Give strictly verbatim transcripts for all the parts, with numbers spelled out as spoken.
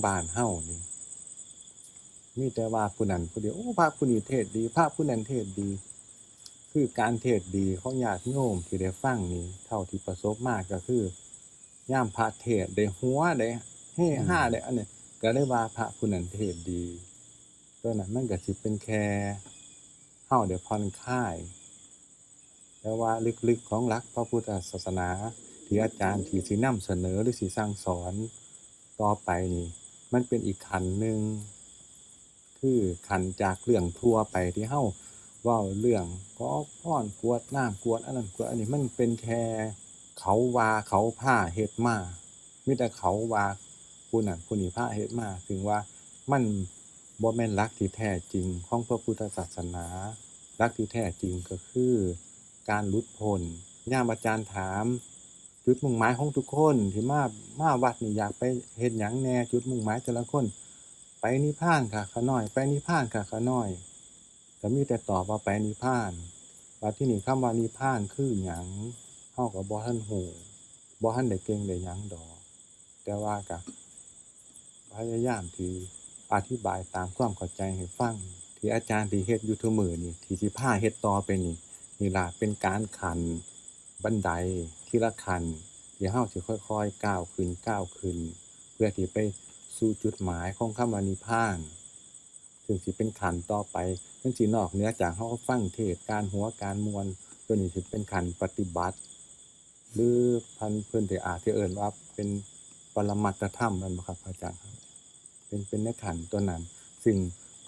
บ้านเฮานี่ มีแต่ว่าผู้นั้นผู้เดียว โอ้ พระผู้นี้เทศน์ดี พระผู้นั้นเทศน์ดี คือการเทศน์ดีของญาติโยมที่ได้ฟังนี่ เท่าที่ประสบมาก็คือ ยามพระเทศน์ได้หัว ได้เฮฮา อืม ได้อันนี้ ก็เลยว่าพระผู้นั้นเทศน์ดี ตัวนั้นมันก็สิเป็นแค่เฮาได้ผ่อนคลาย แต่ว่าลึกๆของหลักพระพุทธศาสนา ที่อาจารย์ที่สินำเสนอหรือสิสั่งสอนต่อไปนี่ มันเป็นอีกขั้นหนึ่ง คือขั้นจากเรื่องทั่วไปที่เฮาเว้าเรื่องขอพรกรวดน้ำกรวดอันนั้นกรวดอันนี้ มันเป็นแค่เขาว่าเขาพาเฮ็ดมา มีแต่เขาว่าผู้นั้นผู้นี้พาเฮ็ดมา ซึ่งว่ามันบ่แม่นหลักที่แท้จริงของพระพุทธศาสนา หลักที่แท้จริงก็คือการหลุดพ้น ยามอาจารย์ถาม จุดมุ่งหมายของทุกคนที่มา มาวัดนี่อยากไปเฮ็ดหยังแน่ จุดมุ่งหมายแต่ละคน ไปนิพพานค่ะข้าน้อย ไปนิพพานค่ะข้าน้อย ก็มีแต่ตอบว่าไปนิพพาน บัดทีนี้คำว่านิพพานคือหยัง เฮาก็บ่ทันฮู้ บ่ทันได้เก่งได้หยังดอก แต่ว่าก็พยายามที่อธิบายตามความเข้าใจให้ฟัง ที่อาจารย์ที่เฮ็ดอยู่ทุกมื้อนี่ ที่สิพาเฮ็ดต่อไปนี่ นี่ล่ะเป็นการขั้นบันไดทีละขั้น ที่เฮาสิค่อยๆก้าวขึ้นก้าวขึ้น เพื่อที่ไปสู่จุดหมายของคำว่านิพพาน ซึ่งสิเป็นขั้นต่อไป มันสินอกเหนือจากเฮาฟังเทศน์ การหัวการม่วน ตัวนี้สิเป็นขั้นปฏิบัติ หรือพันเพิ่นที่อาจจะเอิ้นว่าเป็นปรมัตถธรรม แม่นบ่ครับอาจารย์ครับ เป็น เป็นในขั้นตัวนั้น ซึ่ง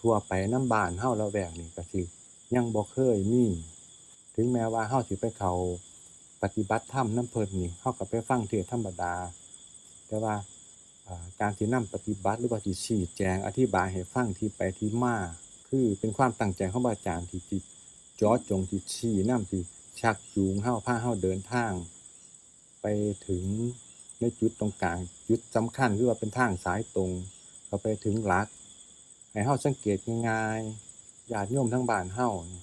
ทั่วไปนำบ้านเฮาละแวกนี่ก็สิยังบ่เคยมี ถึงแม้ว่าเฮาสิไปเข้าปฏิบัติธรรมนำเพิ่นนี่ เฮาก็ไปฟังเทศน์ธรรมดา แต่ว่า อ่า การสินำปฏิบัติหรือว่าสิชี้แจงอธิบายให้ฟังที่ไปที่มา คือเป็นความตั้งใจของพระอาจารย์ที่ ที่เจาะจง ที่ชี้นำ ที่ชักจูงเฮา พาเฮาเดินทาง ไปถึงในจุดตรงกลาง จุดสำคัญ คือว่าเป็นทางสายตรง เข้าไปถึงหลัก ให้เฮาสังเกตง่ายๆ ญาติโยมทางบ้านเฮานี่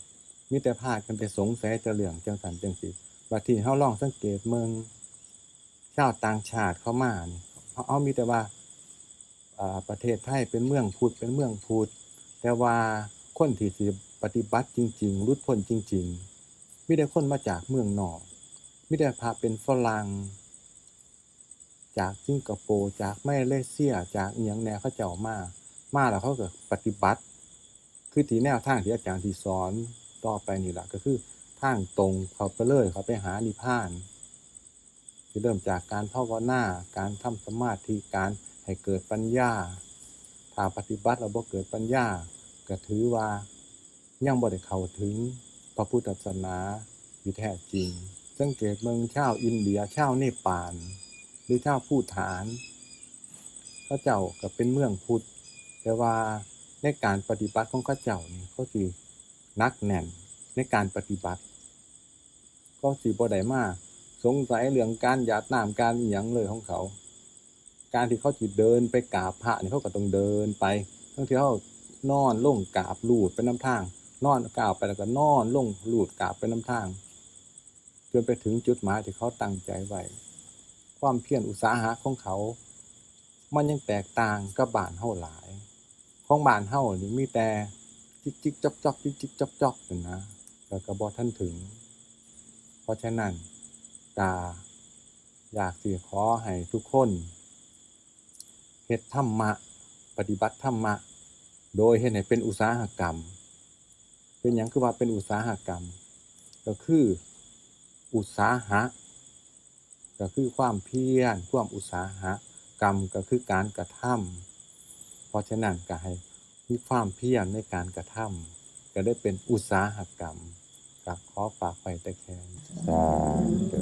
มีแต่พากันไปสงสัยแต่เรื่องจังซั่นจังซี่ บัดทีนี้เฮาลองสังเกตเบิ่ง ชาวต่างชาติเข้ามานี่ เฮา เฮามีแต่ว่า อ่า ประเทศไทยเป็นเมืองพุทธ เป็นเมืองพุทธ แต่ว่าคนที่สิปฏิบัติจริงๆ หลุดพ้นจริงๆ มีแต่คนมาจากเมืองนอก มีแต่พระเป็นฝรั่ง จากสิงคโปร์ จากมาเลเซีย จากอิหยังแหน่ เขาเจ้ามา มาแล้วเขาก็ปฏิบัติ คือที่แนวทางที่อาจารย์สิสอนต่อไปนี่ล่ะ ก็คือทางตรงเข้าไปเลย เข้าไปหานิพพาน สิเริ่มจากการภาวนา การทำสมาธิ การให้เกิดปัญญา ถ้าปฏิบัติแล้วบ่เกิดปัญญา ก็ถือว่ายังบ่ได้เข้าถึงพระพุทธศาสนาที่แท้จริง สังเกตเบิ่งชาวอินเดีย ชาวเนปาล หรือชาวภูฏาน เขาเจ้าก็เป็นเมืองพุทธ แต่ว่าในการปฏิบัติของเขาเจ้านี่ เขาสิหนักแน่นในการปฏิบัติ เขาสิบ่ได้มาสงสัยเรื่องการหยาดน้ำ การอิหยังเลยของเขา การที่เขาสิเดินไปกราบพระนี่ เขาก็ต้องเดินไป ทั้งที่เขานอนลงกราบลูดไปนำทาง นอนก้าวไปแล้วก็นอนลงลูดกราบไปนำทาง จนไปถึงจุดหมายที่เขาตั้งใจไว้ ความเพียรอุตสาหะของเขา มันยังแตกต่างกับบ้านเฮาหลาย ของบ้านเฮานี่มีแต่จิกจิกจอกจอก จิกจิกจอกจอกนั่นนะ แล้วก็บ่ทันถึง เพราะฉะนั้นก็อยากสิขอให้ทุกคนเฮ็ดธรรมะ ปฏิบัติธรรมะ โดยเฮ็ดให้เป็นอุตสาหกรรม เป็นหยังคือว่าเป็นอุตสาหกรรม ก็คืออุตสาหะ ก็คือความเพียร ความอุตสาหะ กรรมก็คือการกระทำ เพราะฉะนั้นก็ให้มีความเพียรในการกระทำ ก็ได้เป็นอุตสาหกรรม ก็ขอฝากไว้แต่แค่นี้ สาธุ